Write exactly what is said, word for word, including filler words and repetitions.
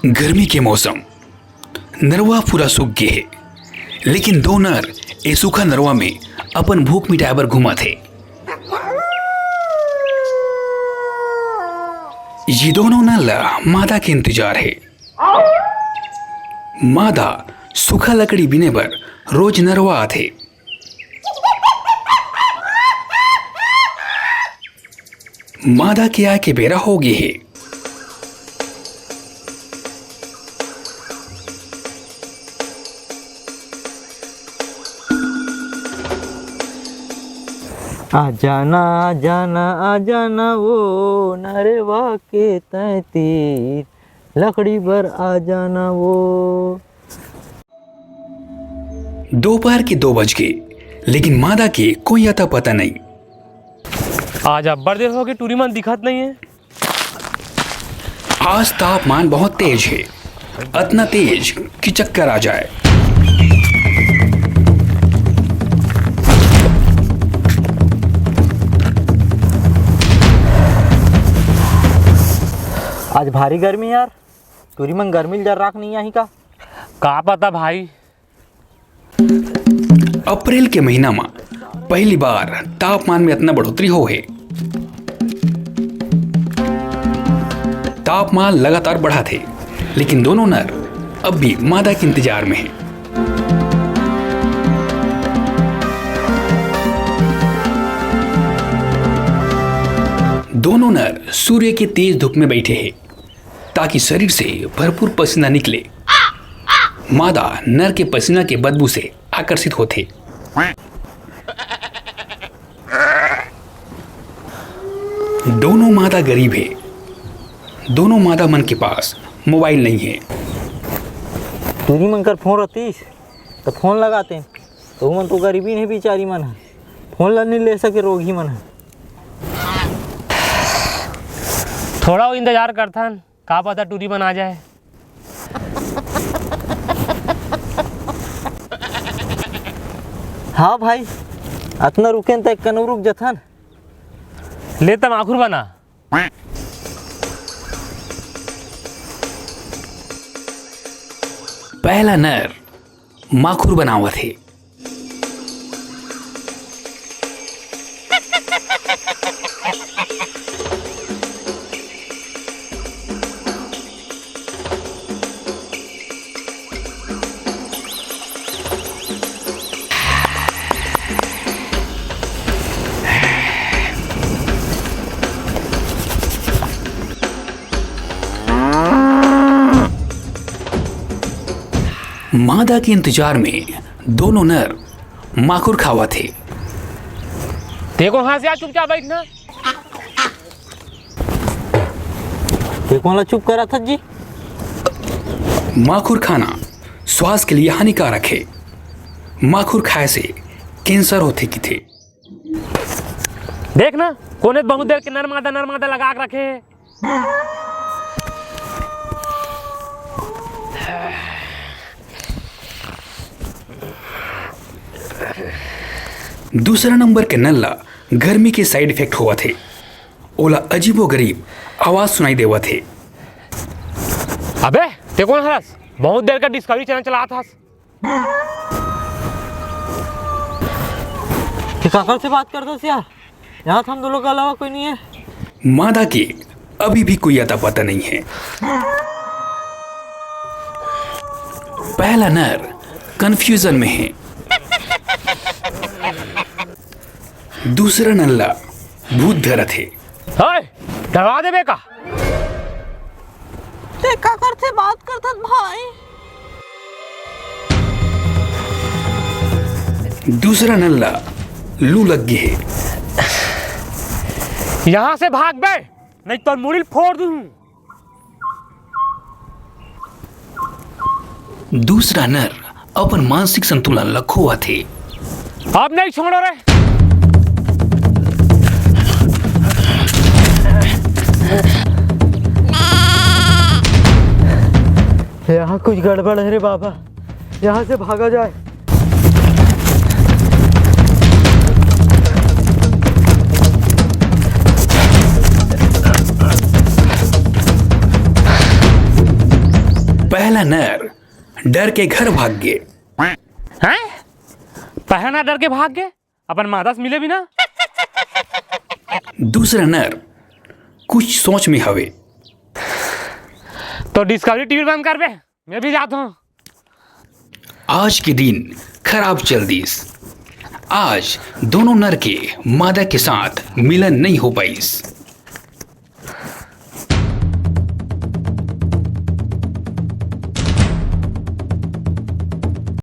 गर्मी के मौसम, नरवा पूरा सूख गे हे, लेकिन दो नर ए सूखा नरवा में अपन भूख मिटाए बर घूमत हे। ये दोनों नर ला मादा के इंतजार हे। मादा सूखा लकड़ी बीने बर रोज नरवा आथे। मादा के आए के बेरा हो गे हे। आ जाना, आ जाना, आ जाना वो नरवा के तैं तीर, लकड़ी बर आ जाना वो। दोपहर के दो बज गे, लेकिन मादा के कोई अता पता नहीं। आज अब्बड़ देर हो गई, टूरी मन दिखत नहीं है। आज तापमान बहुत तेज है, अतना तेज कि चक्कर आ जाए। आज भारी गर्मी यार, टूरी मन गर्मी ल जर राख नहीं आही का? का पता भाई। अप्रैल के महीना म पहली बार तापमान में अतना बढ़ोतरी हो हे। तापमान लगातार बढ़त हे, लेकिन दोनों नर अब भी मादा के इंतजार में हे। दोनों नर सूर्य के तेज धूप में बैठे हे, ताकि शरीर से भरपूर पसीना निकले। मादा नर के पसीना के बदबू से आकर्षित होथे। दोनों मादा गरीब हे। दोनों मादा मन के पास मोबाइल नहीं है। टूरी मन कर फोन रहतीस त फोन लगाते, त उमन तो गरीबी नहीं बिचारी मन ह, फोन ला नहीं ले सके रोगी मन ह। थोड़ा वो इंतजार करथन, का पता टूरी मन आ जाए। हाँ भाई, अतना रुकेन त एक कन रुक जथन। ले त माखुर बना। पहला नर माखुर बनावत हे। मादा के इंतजार में दोनों नर माखुर खावत हे। देखो, हाँ से आ, चुपचाप बैठना। ते कोन ला चुप कराथस जी? माखुर खाना स्वास्थ्य के लिए हानिकारक हे। माखुर खाए से कैंसर होथे किथे। देख ना, कोने बहुत देर के नर मादा, नर मादा लगा के रखे हे। दूसरा नंबर के नर ला गर्मी के साइड इफेक्ट होवत हे। ओला अजीबोगरीब आवाज सुनाई देवत हे। अबे, ते कोन हरस? बहुत देर का डिस्कवरी चैनल चलात हस। ते काकर से बात करत हस यार? यहाँ तो हम दो लोग के अलावा कोई नहीं है। मादा के अभी भी कोई अता पता नहीं है। पहला नर कन्फ्यूजन में है। दूसरा नर ला भूत धरत हे। हाय, डरवा देबे का? ते का करथे, बात करथस भाई? दूसरा नर ला लू लग गे हे। यहाँ से भाग बे, नहीं तो मुड़ी ल फोड़ दूँ। दूसरा नर अपन मानसिक संतुलन ला खोवत हे। अब नहीं छोड़ो रे। यहाँ कुछ गड़बड़ है रे बाबा, यहाँ से भागा जाए। नर डर के घर भाग गे। हैं? पहला नर डर के भाग गे, अपन माता से मिले बिना। दूसरा नर कुछ सोच में हवे। तो डिस्कवरी टीवी बंद कर बे, मैं भी जाता हूँ। आज के दिन खराब चल दिस। आज दोनों नर के मादा के साथ मिलन नहीं हो पाइस।